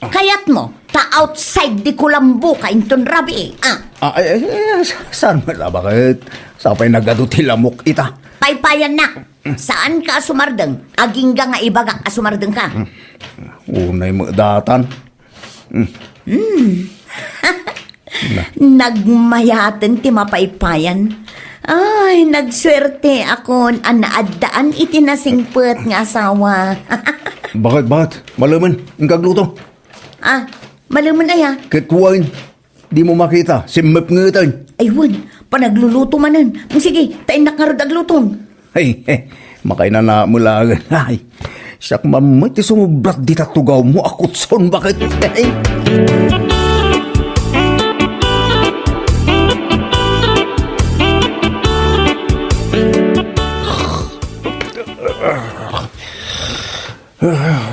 Ah. Kayatmo, ta outside the kulambo ka inton rabii, ah. Ah, ay, ay, ay, ay, sa-, saan met a, baket? Sapay nagadu ti lamok ita. Paypayannak. Mm. Saanka a sumardeng. Agingga nga ibagak a sumardengka. Mm. Unay met datan. Mm. Mm. Na. Nagmayaten ti mapaypayan. Ay, nagsuerteakon a naaddaan iti nasingpet nga asawa. Baket, baket? Malemen, inka agluto. Ah, malemen aya? Ket wen, dimo makita, simmep ngeten. Ay, wen, panagluluto manen. Sige, ta innak ngarud agluton. Ay, eh, makainana mo laeng. Ay, siak man met ti sumublat dita tugawmo a kutson, baket? Ay.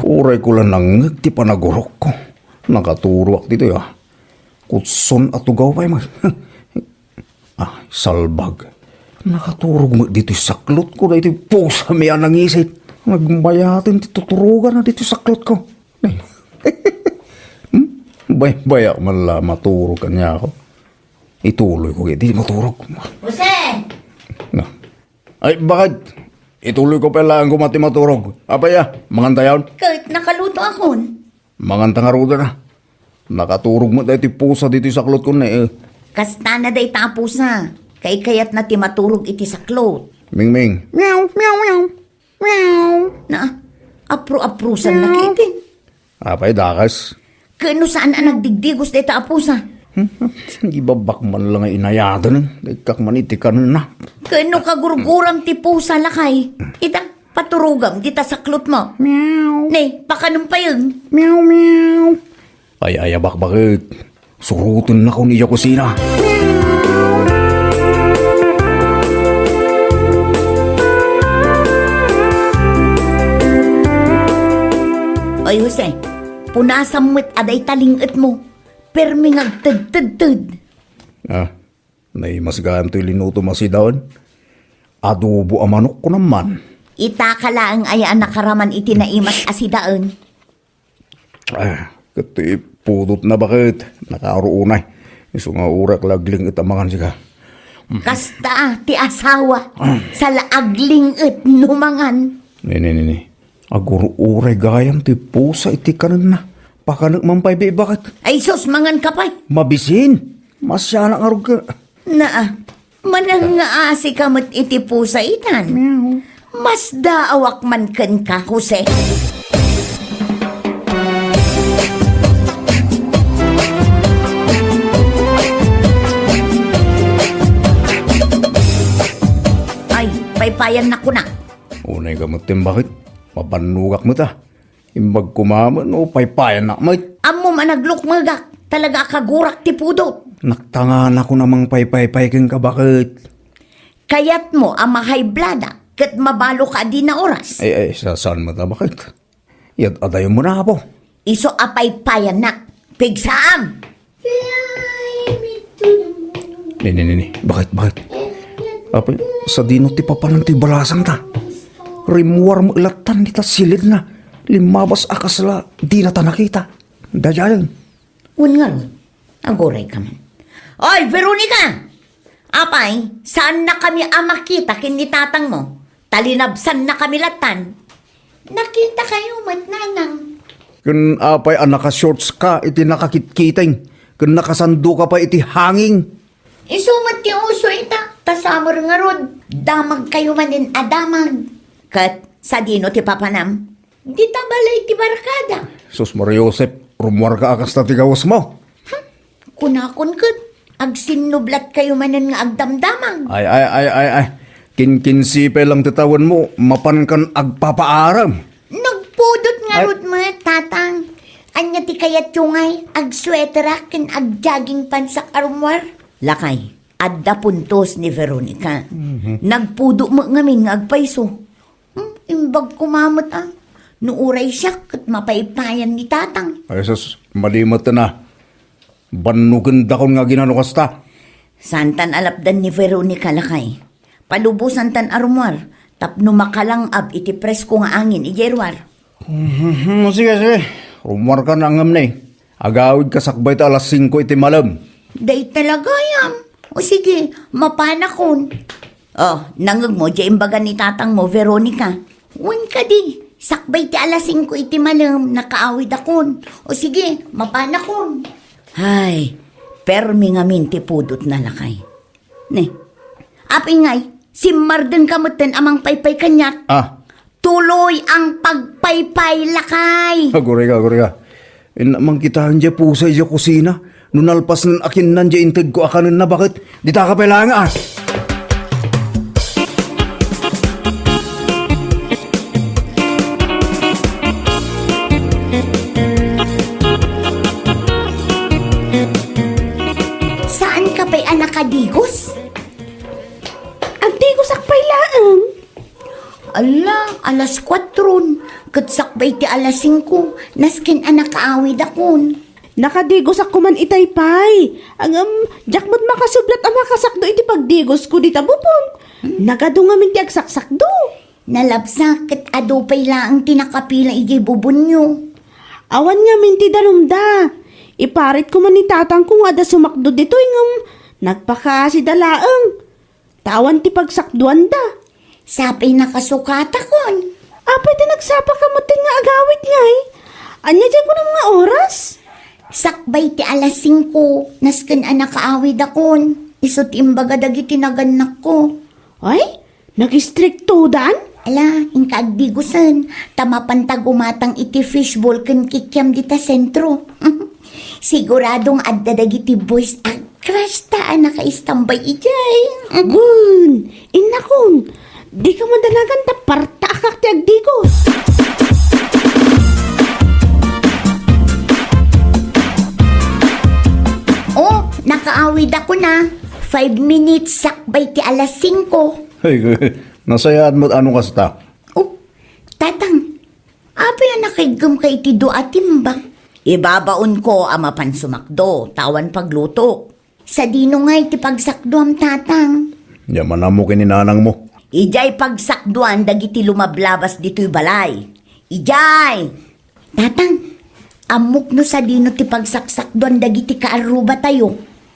Uray ko la nangngeg ti panagurokko. Nakaturoak ditoy, ah. Kutson a tugaw pay man. Ah, salbag. Nakaturog met ditoy saklotko daytoy pusami a nangisit. Nagmayaten ti tuturoganna ditoy saklotko. Hmm? Bay-, bayak man la maturog kaniako. Ituloyko iti maturog. Jose! Na. Ay, baket? Ituloyko pay laeng koma ti maturog. Apay a, mangantayon? Ket nakalutoakon. Manganta ngaruden a. Nakaturog met daytoy pusa ditoy saklotko ne, eh. Kastana dayta a pusa. Kaykayatna ti maturog iti saklot. Mingming. Meow, meow, meow. Meow. Na, apro-aprosanna Meow. Ketdin. Apay, dakes? Ket no saan a nagdigdigos dayta a pusa? Hmm, ibabak man la nga inayaten. Ikkak man iti kanna. Ket no kagurguram ti pusa, lakay, ita, paturogam dita saklotmo. Meow. Ne, pakanem payen. Meow, meow. Ay, ay, abakbaket. Surotennakon idiay kusina. Ay, Jose, punasam met a dayta ling-etmo. Permi nga agtedtedted. Ah, naimas gayam toy linutom a sidaen. Adobo a manok, kunam man. Itaka laeng aya a nakaraman iti naimas a sidaen. Ah, ket ti pudotna baket, nakaruonay. Isu nga uray la agling-et a mangan sika. Kasta ti asawa, saan la agling-et no mangan. Nini, nini. Agur-uray gayam ti pusa iti kanenna. Pakanek man pay, bi, baket. Ay sus, mangan ka pay. Mabisin. Masianak nga rugga. Naa, manang nga asi ka met iti pusa itan. Meow. Masdaawak man kenka, Jose. Ay, paypayan na kuna. Unay ka met, Tim, baket? Mabannogak met, ah. Imbag koma met no paypayanak met. Ammom a naglukmegak, talaga a kagurak ti pudot. Naktanganakon a mangpaypaypay kenka, baket. Kayatmo a ma-high blood-ak ket mabaloka a dina oras. Ay, ay, sa-, saan met a, baket? Yad adayo mo na, apo. Isu a paypayanak. Pigsaam! Fly me to the moon. Nini, nini, baket, baket? Apay, sadino ti papanan ti balasangta? Rimmuar met lattan dita silidna. Limmabas a kasla dinata nakita. Daydiayen. Wen ngarud, aguray ka man. Oy, Veronica! Apay, saannakami a makita ken ni tatangmo? Ta linabsannakami lattan. Nakitakayo met, nanang. Ken apay a naka-shorts ka iti nakakitkiting, ken nakasando ka pay iti hanging? Isu met ti uso ita, ta summer ngarud, damagkayo manen a damag. Ket sadino ti papanam? Dita balay ti barkada. Sus, Maria Josep, rummuarka a kasta ti gawesmo. Hmm? Kunakon ket, agsinnublatkayo manen nga agdamdamag. Ay, ay, ay, ay, ay. Kinkinsipay lang ti tawenmo, mapankan agpapaarem. Nagpudot ngarud met, tatang. Ania ti kayatyo ngay? Agsweterak ken agjogging pantsak a rummuar? Lakay, adda puntos ni Veronica. Mhm. Nagpudot met ngamin nga agpayso. Hmm, imbag koma met, ah. No uray siak, ket mapaypayan ni tatang. Ay, sus, malimetten a. Bannogenda kon nga aginano kasta. Saantan a lapdan ni Veronica, lakay. Palubosantan a rummuar, tapno makalang-ab iti presko nga angin idiay ruar. Mhm, sige, sige. Rummuarka na ngem ne. Agawidka sakbay ta alas singko iti malem. Dayta la gayam. O sige, mapanakon. O, nangegmo, diay imbaga ni tatangmo, Veronica. Wen kadi, sakbay ti alas singko iti malem, nakaawidakon. O sige, mapanakon. Ay, permi ngamin ti pudotna, lakay. Ne. Apay ngay, simmardenka metten a mangpaypay kaniak. Ah. Tuloy ang pagpaypay, lakay. Aguray ka, aguray ka. Inna mangkitaen diay pusa idiay kusina. No nalpasnen a kinnan diay integko a kanenna, baket? Ditaka pay laeng, ah. Saanka pay a nakadigos? Agdigosak pay laeng. Ala, alas kuatron, ket sakbay ti alas singko, nasken a nakaawidakon. Nakadigosak koman itay pay. Ngem, diak met makasublat a makasakdo iti pagdigosko dita bubon. Hmm? Nagadu ngamin ti agsaksakdo. Nalabsak ket adu pay laeng ti nakapila idiay bubonyo. Awan ngamin ti danumda. Iparit koman ni tatangko nga adda sumakdo ditoy ngem nagpakaasida laeng. Ta awan ti pagsakduanda. Sapay nakasukatakon. Apay ti nagsapaka metten nga agawid ngay? Ania diay kunam nga oras? Sakbay ti alas singko, nasken a nakaawidakon. Isu ti imbaga dagiti nagannakko. Ay, nagistriktodan? Ala, inka agdigosen, ta mapanta gumatang iti fishball ken kikiam dita sentro. Sigurado nga adda dagiti boys a crush ta a nakaistambay idiay. Wen, innakon, dika madanagan ta partaakak ti agdigos. Oh, nakaawidakon a. Five minutes sakbay ti alas singko. Ay, nasayaat met no kasta. Oh, tatang, apay a Iggem ka iti dua a timba. Ibabaonko a mapan sumakdo, ta awan paglutok. Sadino ngay ti pagsakduam, Tatang? Diak man ammo ken ni nanangmo. Idiay pagsakduan dagiti lumablabas ditoy balay. Idiay! Tatang, ammok no sadino ti pagsaksakduan dagiti kaarrubatayo.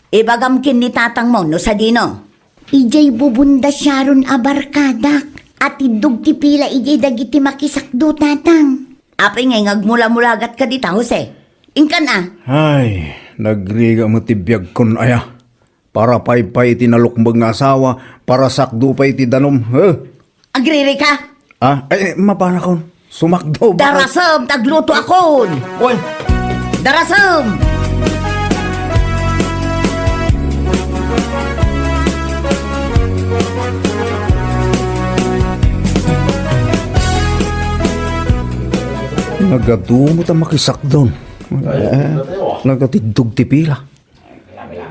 Ibagam ken ni tatangmo no sadino. Idiay bubunda Sharon a barkadak, a tiddog ti pila idiay dagiti makisakdo, Tatang. Apay ngay nga agmulamulagatka dita, Jose? Inkan a? Ay, nagrigat met ti biagkon aya. Para paypay iti nalukmeg nga asawa, para sakdo pay iti danum, he? Agririka? Ah, ay, ay, mapanakon. Sumakdo, bakit? Darasem, tagluto akon. Oy. Darasem! Nagadu met a makisakdon. Eh, nagatiddog ti pila.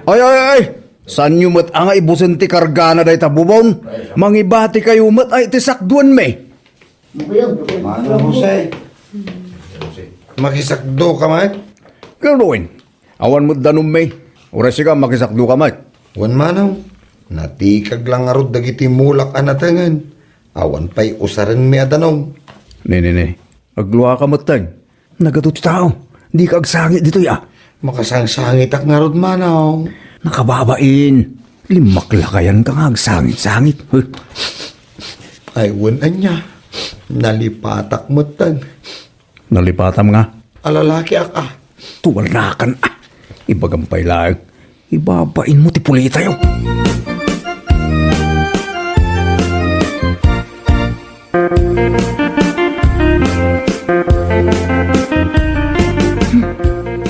Ay, ay, ay! Saanyo met a nga ibusen ti kargana dayta bubon? Mangibati kayo met ay ti sakduanmi. Manong Jose. Makisakdo ka met? Gawin. Awan met danummi. Uray sika, makisakdo ka met. Wen, Manong. Natikag lang ngarud dagiti mulak a natengen. Awan pay usarenmi a danum. Ne, ne, ne. Agluaka metten. Nagadu ti tao. Dika agsangit ditoy, a. Makasangsangitak ngarud, Manong. Nakababain. Limmaklakayan ka nga agsangit-sangit. Huh. Ay, wen ania. Nalipatak metten. Nalipatam nga? A lalakiak, a. Tuwalnakan, a. Ibagam pay laeng. Ibabain mo ti pulitayo.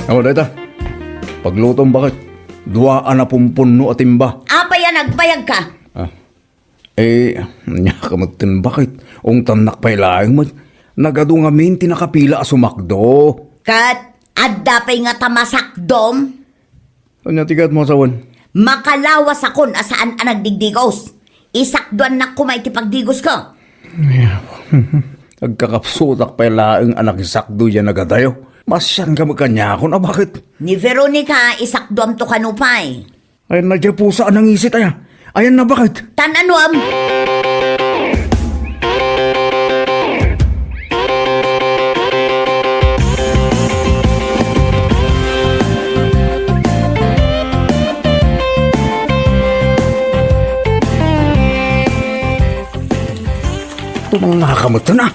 Awa dayta. Paglutom, bakit? Dua a napumpunno a timba. Apay a nagbayag ka? Ah. Eh, ania ka met ten, bakit? Ungtannak pay laeng met. Nagadu ngamin ti nakapila a sumakdo. Ket adda pay ngata masakdom? Ania ti ket mo a sawen? Makalawasakon a saan a nagdigdigos. Isakduannak koma iti pagdigosko. Agkakapsutak pay laeng a nakisakdo diay nagadayo. Masianka met kaniakon a bakit? Ni Veronica, isakduamto kano pay. Ayanna diay pusa a nangisit aya. Ayanna, bakit? Tan-anuam! Tumangngaka met na.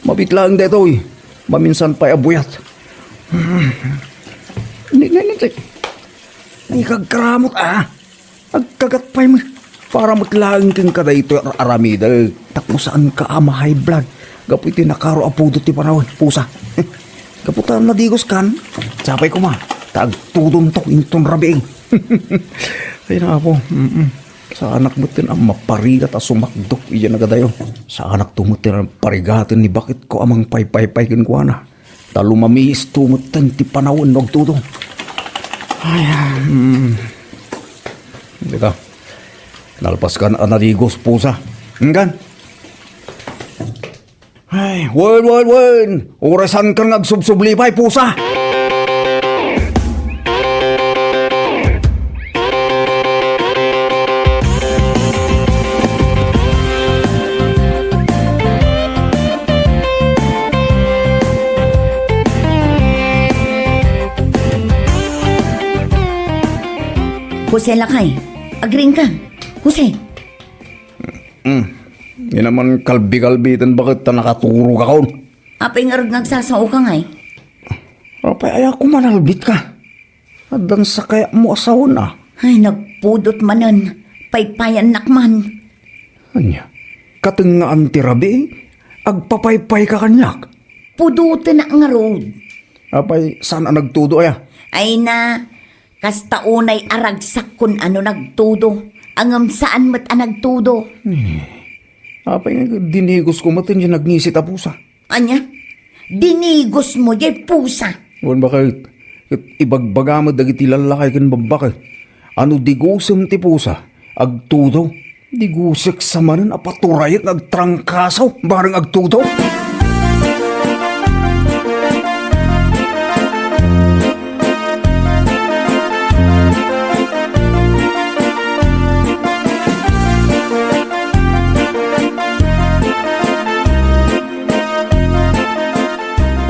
Mabit laeng daytoy. Maminsan pay a buyat. Ni, ni, ni, ni. Ni kagkaramot, a. Agkagat pay met. Para met laeng kenka daytoy ar-aramidek. Tapno saanka a ma-high blood. Gapu iti nakaro a pudot ti panawen, pusa. Gapu ta nadigoskan. Sapay koma. Ta agtudonto inton rabii. Ay, naapo. Mm-mm. Saanak met ten a maparigat a sumakdo idiay nagadayo. Saanak to met ten a parigaten ni baketko a mangpaypaypay kenkuana. Ta lumamiis to met ten ti panawen no agtudo. Ay, ah, mm. Dika. Nalpaskan a nadigos, pusa. Engkan? Ay, wen, wen, wen! Orasankan nga agsubsubli pay, pusa! Jose, lakay. Agriingka. Jose. Hmm. Di naman kalbi-kalbi iten baket ta nakaturog akon. Apay ngarud nga agsasaoka ngay? Apay, aya koma nalbitka? Addan sakayatmo a sawen a. Ay, nagpudot manen. Paypayannak man. Ania? Katengngaan ti rabii? Agpapaypayka kaniak? Pudotenak ngarud. Apay, saan a nagtudo aya? Ay na, kasta unay a ragsakkon a no nagtudo. Ngem saan met a nagtudo. Eh, apay nga dinigosko met diay nagngisit a pusa? Ania? Dinigosmo diay pusa? Wen, baket, ket ibagbaga met dagiti lallakay ken babbaki a no digosem ti pusa, agtudo. Digosek sa manen a paturayek nga agtrangkaso bareng agtudo.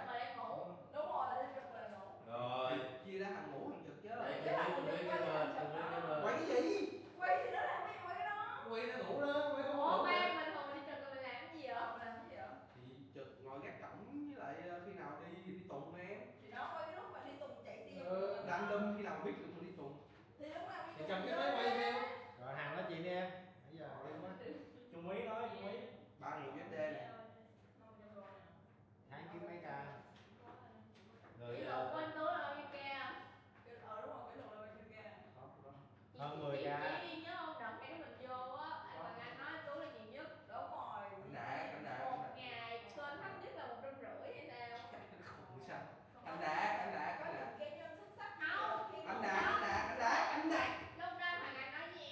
Chụp mà lại ngủ. Đúng rồi, là đi chụp mà lại ngủ. Rồi. Chia ra thằng ngủ thằng chụp chứ. Rồi, chứ thằng ngủ Quay cái lên, quay cái lên. Quay cái gì? Quay thì nó làm cái quay cái đó. Quay nó ngủ đó, quay không ngủ. Ủa, khoan, bình thường đi chụp rồi mình làm cái gì vậy? Mình làm cái gì vậy? Thì chụp ngồi gác cổng với lại, ờ, khi nào đi, đi tùng em. Thì đó, quay cái lúc mà đi tùng chạy xe. Ờ, random khi nào biết được mà đi tùng. Thì lúc nào đi tùng. Thì chụp cái máy quay theo. Rồi, Hằng nói chuyện đi em. Nãy giờ quên quá. Trung Úy nói, Trung Úy. Ba người U S D này. Tháng kiếm mấy ca? Rồi, kỷ lục của anh Tú là bao nhiêu ca? Ờ, đúng rồi, kỷ lục là bao nhiêu ca? Hơn mười ca. Chị, chị nhớ không, đợt em mình vô á, anh Hoàng Anh nói anh Tú là nhiều nhất. Đúng rồi. Anh Đạt, anh Đạt, anh Đạt. Một ngày kênh thấp nhất là một trăm rưỡi hay sao? Không sao. Anh Đạt, anh Đạt, anh Đạt. Có những cá nhân xuất sắc. Không. Anh Đạt, anh Đạt, anh Đạt, anh Đạt. Lúc đó Hoàng Anh nói với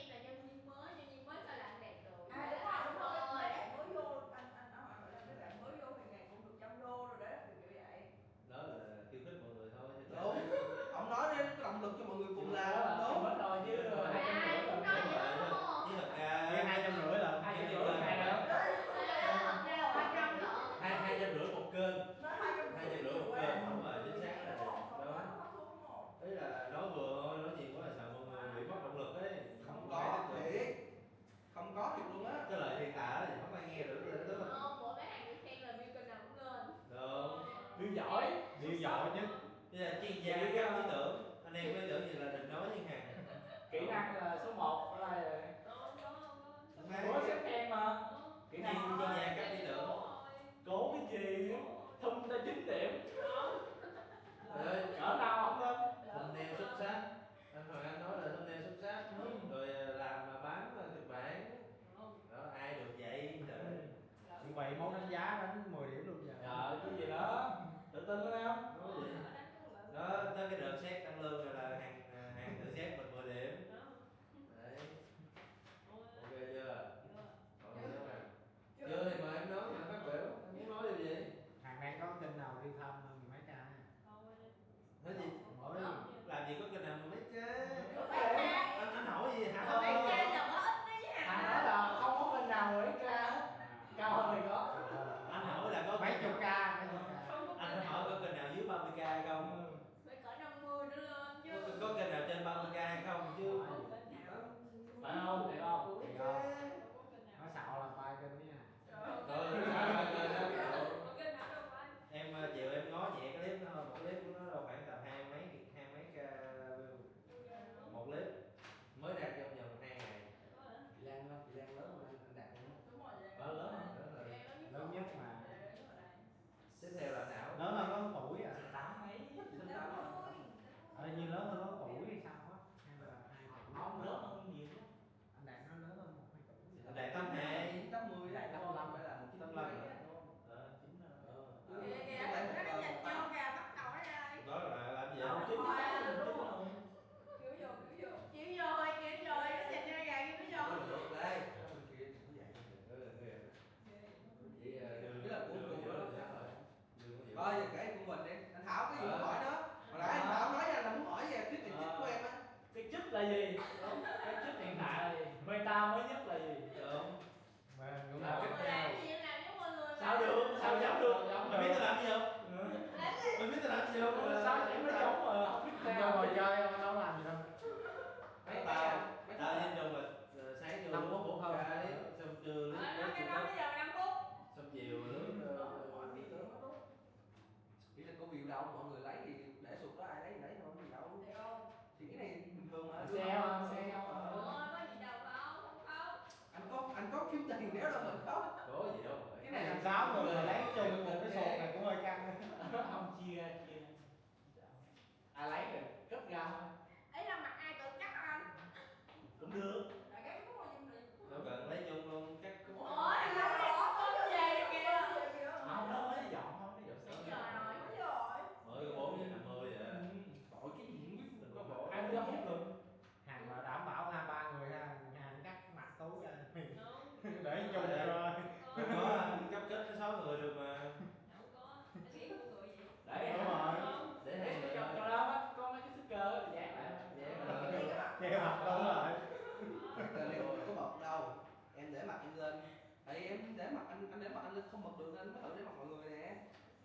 Thường anh mới thử để mặt mọi người nè.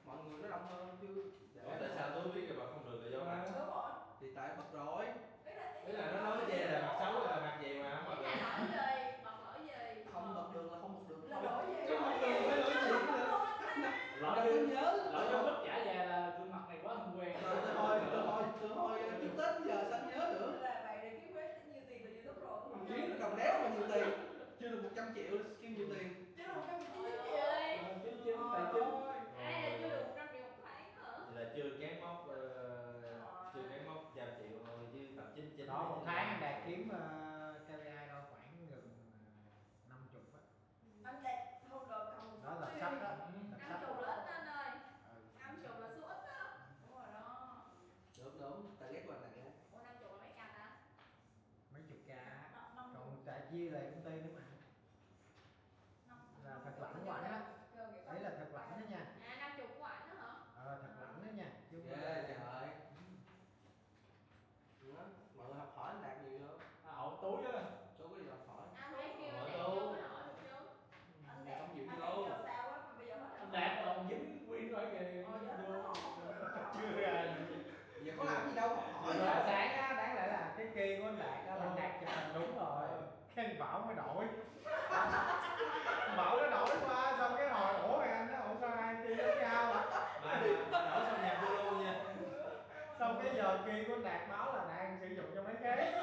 Mọi người nó đông hơn chứ. Để Ủa, tại sao tôi biết là mặt không được là do mặt? Đúng rồi. Thì tại bật rồi. Ý là nó nói vậy là mặt xấu là mặt vậy mà không Ý bật là được. Lỗi gì? Bật lỗi gì? Không bật được là không bật được. Là lỗi gì? Chứ bật được phải lỗi gì? Lỡ Lỗi chưa, nhớ. Lỡ chưa bóp trả về là gương mặt này quá không quen. Rồi từ hồi từ hồi từ hồi trước Tết giờ sao anh nhớ nữa? Là bạn này kiếm hết nhiều tiền từ YouTube rồi đúng không? Kiếm được đồng đéo mà nhiều tiền. Chưa được một trăm triệu kêu nhiều tiền. Chứ không có một triệu. Ờ, Chính chính tài chính. Ai là chưa được một trăm triệu một tháng hả? Là chưa cán mốc ờ, chưa cán mốc trăm triệu thôi chứ tầm chín chín Đó, một tháng anh Đạt kiếm uh, K P I đâu khoảng gần uh, năm mươi á. Anh Đạt hôm rồi còn một Đó là triệu. sắp đó, là Năm sắp. Triệu là ít anh ơi. Ừ. Năm triệu là số ít đó. Đúng rồi đó. Đúng đúng, target của anh là cái Ủa năm triệu là mấy trăm ta? Mấy chục k. Năm- năm Còn trả chia lại công ty nữa mà. Năm- Là năm thật triệu lãng là hoạn á. Kêu cái Đấy là thật lãng đó nha. À năm triệu của anh đó hả? Ờ, thật lãng đó nha. Chứ không ghê phải trời ơi. Đó, mọi người học hỏi anh Đạt nhiều vô. À, ổ túi á. Số có gì học hỏi. Anh thấy kêu Hỏi Đạt đâu? Châu nó hỏi được không? Anh Đạt không chịu Anh đâu. Đạt Châu sao á mà bây giờ hết Anh Đạt còn dính nguyên nói về Ờ, dạ. vô. Chưa ra. Giờ có làm gì đâu học hỏi Rõ gì đâu. Sáng á, đáng lẽ là cái kia của anh Đạt á, là anh Đạt chụp hình đúng rồi. Cái anh Bảo mới đổi. Bảo nó đổi qua, xong cái hỏi ủa mày anh đó, ủa sao hai kia giống nhau? Mà mà nói xong nhạc Zalo nha. Xong cái giờ kia của anh Đạt báo là đang sử dụng cho mấy cái.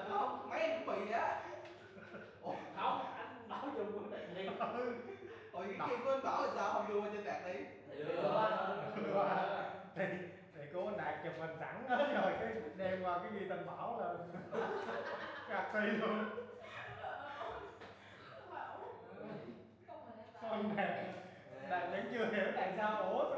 Không, mấy em cũng bị á. Không, anh Bảo dùng của Đạt liền. Ôi cái kia của anh Bảo là sao không đưa qua cho Đạt đi? Được. Thì thì cô anh Đạt chụp hình sẵn đó, rồi cái đem qua cái ghi tên Bảo là gạt ti luôn. Không Đạt, Đạt vẫn chưa hiểu tại sao ủa